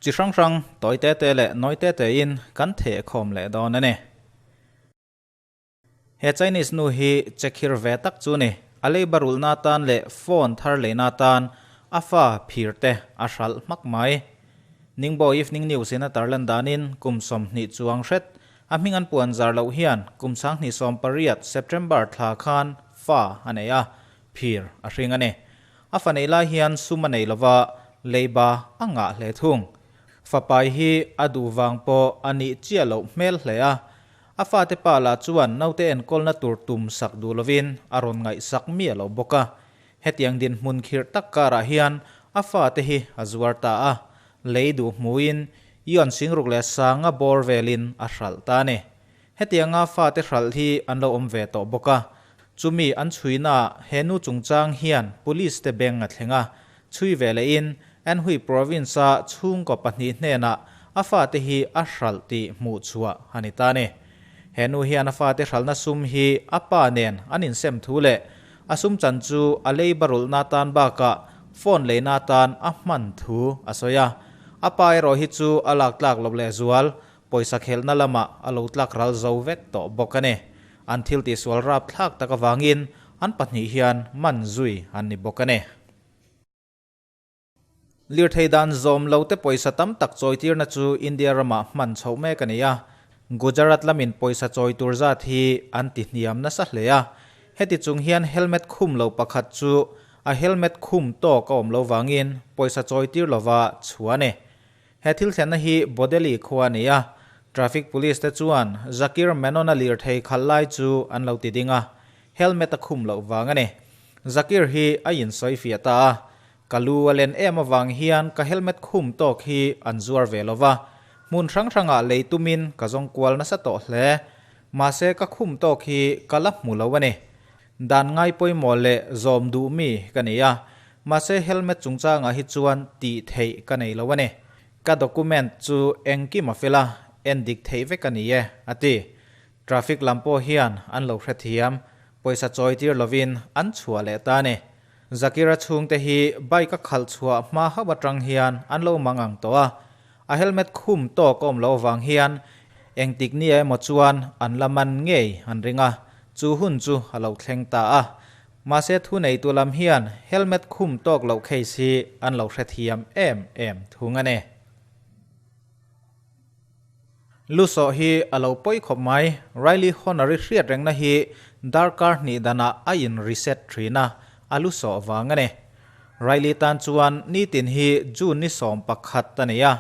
Chi hrang hrang tawi te te leh nawi te te in kan theh khawm leh dawn a ni. He Chinese nu hi chekhir ve tak chu ni. A leiba rulhna atan leh phone thar leina atan a fa phir te a hralh hmak mai. Ningbo Evening News in a tarlan danin kum 20 chuang hret a hming an puan zar loh hian kum 2018 September thla khan fa a nei a, phir a hring a ni. A fa nei lai hian sum a nei lova, leiba a ngah hle thung. Fapai hi a duh vang pawh a nih chiah loh hmel hle a, a fate pa lah chuan naute enkawlna tur tum sak duh lovin a rawn ngaihsak miah lo bawk a. Hetiang dinhmun khirh tak karah hian a fate hi a zuar ta a, lei duh hmuin Ion Singruk leh Sanga bawr velin a hralh ta a ni. Hetianga fate hralh hi an lo awm ve tawh bawk a, chumi an chhuinaah he nu chungchang hian police te beng a thleng a, chhui ve lehin Anhui province-a chhungkaw pahnih hnenah a fate hi a hralh tih hmuh chhuah a ni ta a ni. He nu hian a fate hralhna sum hi a pa nen an insem thu leh a sum chan chu a leiba rulhna atan bakah phone leina atan a hman thu a sawi a, a pa erawh hi chu a lak tlak loh lehzual Pawisa khelhna lamah a lo tlak ral zo vek tawh bawk a ni. An thil tihsual rap thlak tak avangin an pahnih hian man zui an ni bawk a ni. Lirthei dan zawm lo te pawisa tam tak chawitirna chu India ramah hman chhoh mek a ni a. Gujarat lamin pawisa chawi tur zat hi an ti hniam nasa hle a. Heti chung hian helmet khum lo pakhat chu a helmet khum tawk a awm lo vangin pawisa chawitir lova chhuah a ni. He thil thlenna hi Bodeli khua a ni a, Traffic Police te chuan Zakir Menon-a lirthei khalh lai chu an lo ti ding a, helmet a khum loh vang a ni. Zakir hi a insawi fiah ta a, Ka lu a len em avang hian ka helmet khum tawk hi an zuar ve lo va, hmun hrang hrangah lei tumin ka zawng kual nasa tawh hle. Mahse ka khum tawk hi ka la hmu lo a ni. Dan ngai pawimawh leh zawm duh mi ka ni a, mahse helmet chungchangah hi chuan tih theih ka nei lo a ni. Ka document chu engkim a fel a, en dik theih vek a ni e, a ti. Traffic lam pawh hian an lo hrethiam, pawisa chawitir lovin an chhuah leh ta a ni. Zakira chhungte hi bike a khalh chhuah hma hauh atang hian an lo mang ang tawh a, a helmet khum tawk a awm loh avang hian engtik nia emaw chuan an la man ngei an ring a, chu hun chu a lo thleng ta a. Mahse thuneitu lam hian helmet khum tawk loh case hi an lo hrethiam em em thung a ni. Lusawh hi a lo pawi khawp mai, Riley Honor-i hriat rengna hi darkar hnih danah a in reset thin a, a lusawh vang a ni. Riley tan chuan nitin hi June ni 11 a ni a,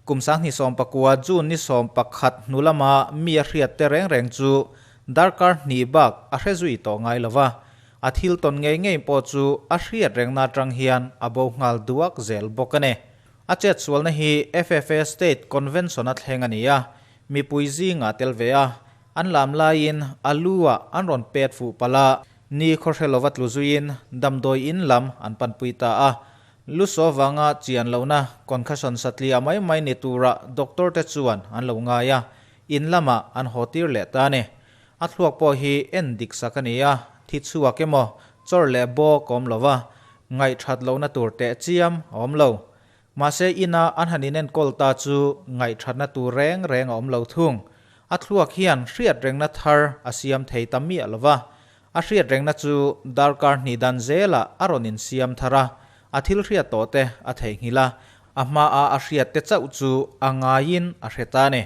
kum 2019 June ni 11 hnu lama mi a hriat te reng reng chu darkar hnih bak a hre zui tawh ngai lo va, a thil tawn ngei ngei pawh chu a hriat rengna atang hian a bo nghal duak zel bawk a ni. A chetsualna hi FFA State Convention a thleng a ni a, mipui zingah tel ve a, an lam laiin a lu-ah an rawn pet fuh palh a, ni khawhre lova tlu zuiin damdawi in lam an panpui ta a. Lu saw vanga chian lohna concussion satliah mai mai ni tura doctor te chuan an lo ngai a, in lamah an haw tir leh ta a ni. A thluak pawh hi en dik sak a ni a, thi chhuak emaw, chawr leh bawk a awm lo va, ngaihthat lohna tur teh chiam a awm lo. Mahse ina an han inenkawl ta chu ngaihthatna tur reng reng a awm lo thung. A thluak hian hriat rengna thar a siam thei ta miah lo va, a hriat rengna chu darkar hnih dan zelah a rawn insiam thar a, a thil hriat tawh te a theihnghilh a, a hmaa a hriat te chauh chu a ngaiin a hre ta a ni.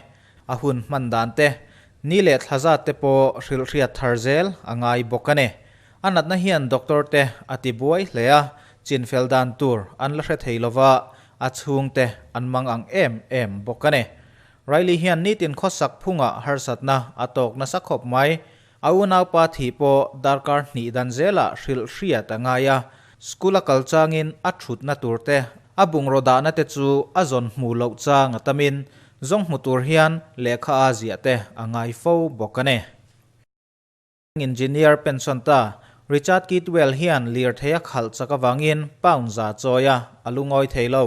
A hun hman dan te, ni leh thla zat te pawh hrilh hriat thar zel a ngai bawk a ni. A natna hian doctor te a ti buai hle a, chinfel dan tur an la hre thei lova, a chhung te an mang ang em em bawk a ni. Riley hian nitin khawsak phungah harsatna a tawk nasa khawp mai. A unaupa thih pawh darkar hnih dan zelah hrilh hriat a ngai a, school a kal changin a thutna tur te, a bungraw dahna te chu a zawn hmuh loh chang a tamin zawng hmu tur hian lehkha a ziah te a ngai fo bawk a ni. Engineer pension ta Richard Kidwell hian lirthei a khalh chak avangin pound za chawi a, a lungawi thei lo.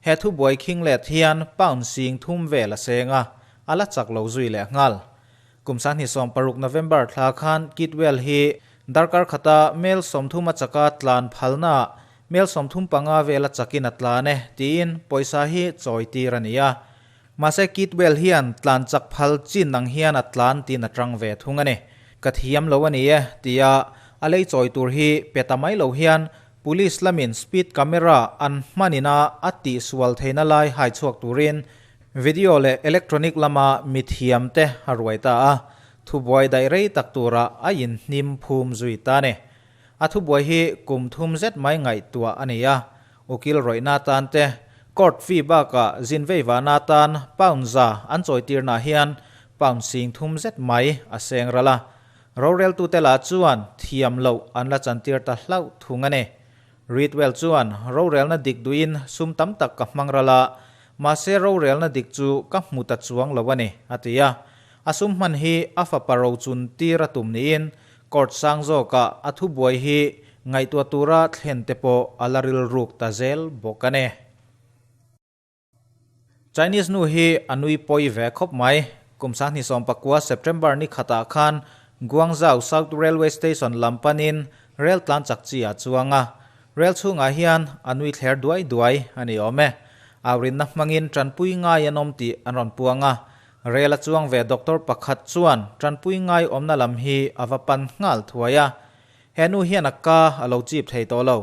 He thubuai khing let hian pound 3000 vel a seng a, a la chak lo zui leh nghal. Kum 2016 November thla khan Kidwell hi darkar khata mel 30 a chaka tlan phalnaah Mel 35 vela chakin a tlan e, tiin pawisa hi chawi tir a ni a. Mahse Kidwell hian tlan chak phal chin ang hian a tlan tiin a tang ve thung a ni. Ka thiam lo a ni e, tia a lei chawi tur hi pe ta mai lo hian Police lamin speed camera an hmanin a a tihsual theihna lai hai chhuak turin video leh electronic lama mithiam te a ruai ta a, thubuai daih rei tak tura a inhnim phum zui ta a ni. A thubuai hi kum thum zet mai ngaihtuah a ni a, ukil rawihna atan te, court fee bakah zin vei vahna atan pound za an chawitirnaah hian pound sing thum zet mai a seng ral a. Roreltute lah chuan thiam loh an la chantir ta hlauh thung a ni. Ridwell chuan rorelna dik duhin sum tam tak ka hmang ral a, mahse rorelna dik chu ka hmu ta chuang lo a ni, a ti a. A sum hman hi a fapa rochun tir a tum niin Court sang zawkah a thubuai hi ngaihtuah tura thlen te pawh a la rilruk ta zel bawk a ni. Chinese nu hi a nui pawi ve khawp mai. Kum 2019 September ni khatah khan Guangzhou South Railway Station lam panin rel tlan chak chi a chuang a. Rel chhungah hian a nui thler duai duai a ni awm e. Aurinna hmangin tanpui ngai an awm tih an rawn puang a. Rel a chuang ve doctor pakhat chuan tanpui ngai awmna lam hi a va pan nghal thuai a. He nu hian a ka a lo chip thei tawh lo.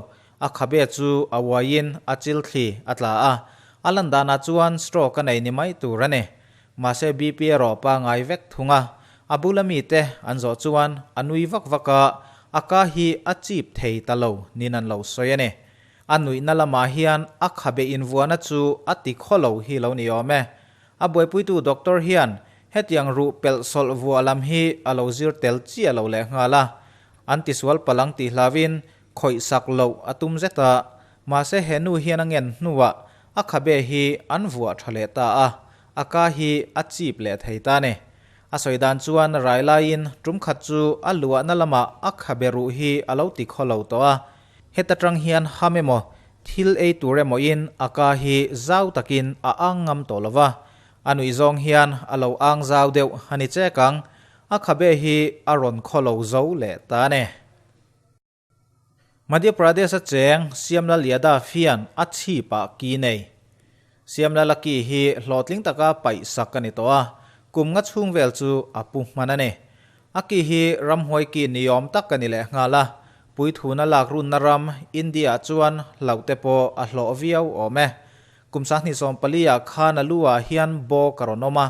A khabe chu a uaiin a chil thli a tla a. A lan danah chuan stroke a nei ni mai tur a ni. Mahse BP erawh pangai vek thung a. A bula mite an zawh chuan a nui vak vak a, a ka hi a chip thei ta lo niin an lo sawi a ni. A nuihna lamah hian a khabe invuahna chu a ti khawlo hi lo ni awm e. A buaipuitu doctor hian hetiang ruh pelh sawlh vuah lam hi a lo zir tel chiah lo leh nghal a, an tisual palang tih hlauin khawih sak loh a tum zet a, mahse he nu hian a ngen hnuah a khabe hi an vuah tha leh ta a, a ka hi a chip leh thei ta a ni. A sawi dan chuan rai laiin tum khat chu a luahna lamah a khabe ruh hi a lo ti khaw lo tawh a, Heta tang hian ham emaw, thil ei tur emaw in a ka hi zau takin a ang ngam tawh lo va, a nuih zawng hian a lo ang zau deuh a ni chek ang, a khabe hi a rawn khaw lo zo leh ta a ni. Madhya Pradesh a cheng Siamlal Yadav hian a chhip ah ki nei. Siamlal a ki hi hlawhtling taka paih sak a ni tawh a, kum nga chhung vel chu a pu hman a ni. A ki hi ramhuai ki niawm tak a ni leh nghal a, puithuna lak runna ram India ah chuan hlauh te pawh a hlawh viau awm e. Kum 2014 ah khan a lu ah hian bawk a rawn awm a,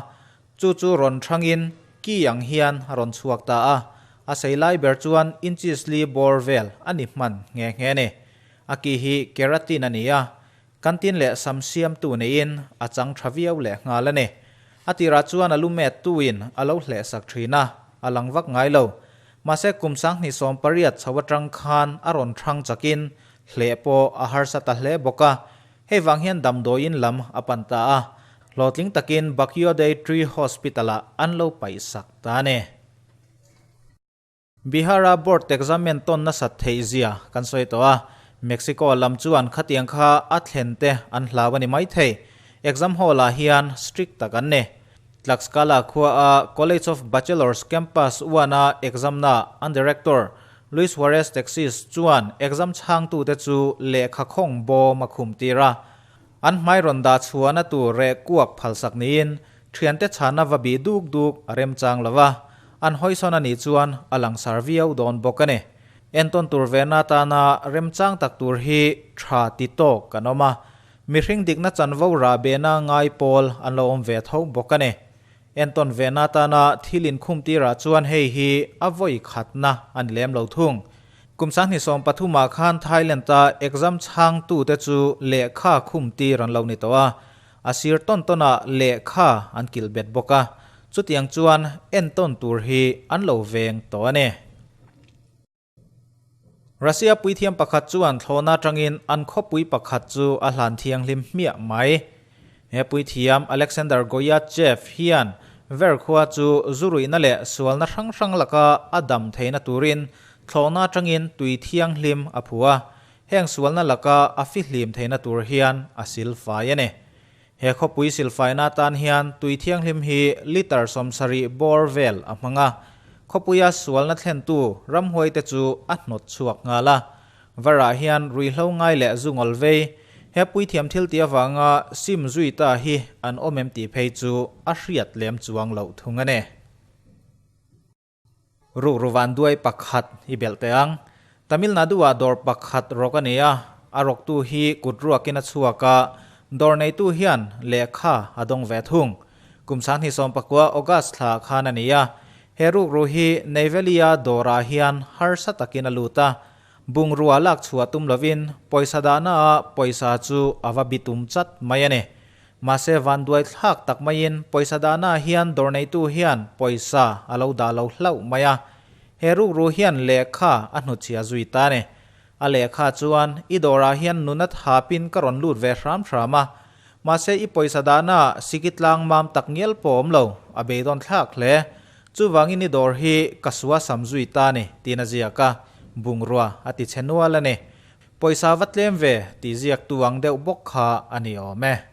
chu chu rawn thangin ki ang hian a rawn chhuak ta a, a sei lai ber chuan inches li bawr vel a ni hman nghe nghe a ni. A ki hi keratin a ni a, Kan tin leh sam siamtu neiin a chang tha viau leh nghal a ni. A tirah chuan a lu met tuin a lo hleh sak thin a, a lang vak ngai lo. Mahse kum 2018 chho atang khan a rawn thang chakin hleh pawh a harsa ta hle bawk a. Hei vang hian damdawiin lam a pan ta a, hlawhtling takin Bakyodei Tree Hospital-ah an lo paih sak ta a ni. Bihar-a board examen tawn nasat theih zia kan sawi tawh a, Mexico lam chuan khatiang kha a thlen te an hlau a ni maithei. Exam hall-ah hian strict tak an ni. Tlaxcala khua-a College of Bachelors Campus one-a exam-na an director Luis Juarez Texis chuan exam chhangtute chu lehkha khawng bawm a khum tir a. An hmai rawn dah chhuahna tur reh kuak phalsak niin thiante chhana va bih duk duk a remchang lo va, an hawisawn a nih chuan a langsar viau dawn bawk a ni. Entawn tur vena atana remchang tak tur hi tha ti tawk kan awm a, mihring dikna chanvo rah behna ngai pawl an lo awm ve tho bawk a ni. Entawn vena atana thil inkhum tirah chuan hei hi a vawi khatna a ni lem lo thung. Kum 2013 ah khan Thailand-a exam chhangtute chu lehkha khum tir an lo ni tawh a, a sir tawn tawnah lehkha an kilh bet bawk a, chutiang chuan entawn tur hi an lo veng tawh a ni. Russia puithiam pakhat chuan thlawhna atangin an khawpui pakhat chu a hlan thianghlim hmiah mai. He puithiam Alexander Goyachev hian ver khua chu zuruihna leh sualna hrang hrang laka a dam theihna turin thlawhna atangin tui thianghlim a phu a, heng sualna laka a fihlim theihna tur hian a silfai a ni. He khawpui silfaina atan hian tui thianghlim hi litre 70 bawr vel a hmang a, khawpuia sualna thlentu ramhuaite chu a hnawt chhuak nghal a. Varah hian ruihhlo ngai leh zu ngawl vei, he puithiam thil tih avanga sim zui ta hi an awm em tih phei chu a hriat lem chuang loh thung a ni. Rukru vanduai pakhat i belh teh ang. Tamil Nadu-ah dawr pakhat rawk a ni a, a rawktu hi kut ruakin a chhuak a, dawr neitu hian lehkha a dawng ve thung. Kum 2019 August thla khan a ni a, he rukru hi Neyveli-a dawrah hian harsa takin a lut a, bungrua lak chhuah tum lovin pawisa dahnaah pawisa chu a va bi tum chat mai a ni. Mahse vanduai thlak tak maiin pawisa dahnaah hian dawr neitu hian pawisa a lo dah lo hlauh mai a. He rukru hian lehkha a hnutchhia zui ta a ni. A lehkha chuan i dawrah hian nuna thapin ka rawn lut ve hram hram a. Mahse i pawisa dahnaah siki tlang mam tak ngial pawh awm lo, a beidawn thlak hle. Chuvangin i dawr hi ka sua sam zui ta a ni, tiin a ziak a. Bungrua a ti chhe nual a ni. Pawisa va tlem ve tih ziaktu ang deuh bawk kha a ni awm e.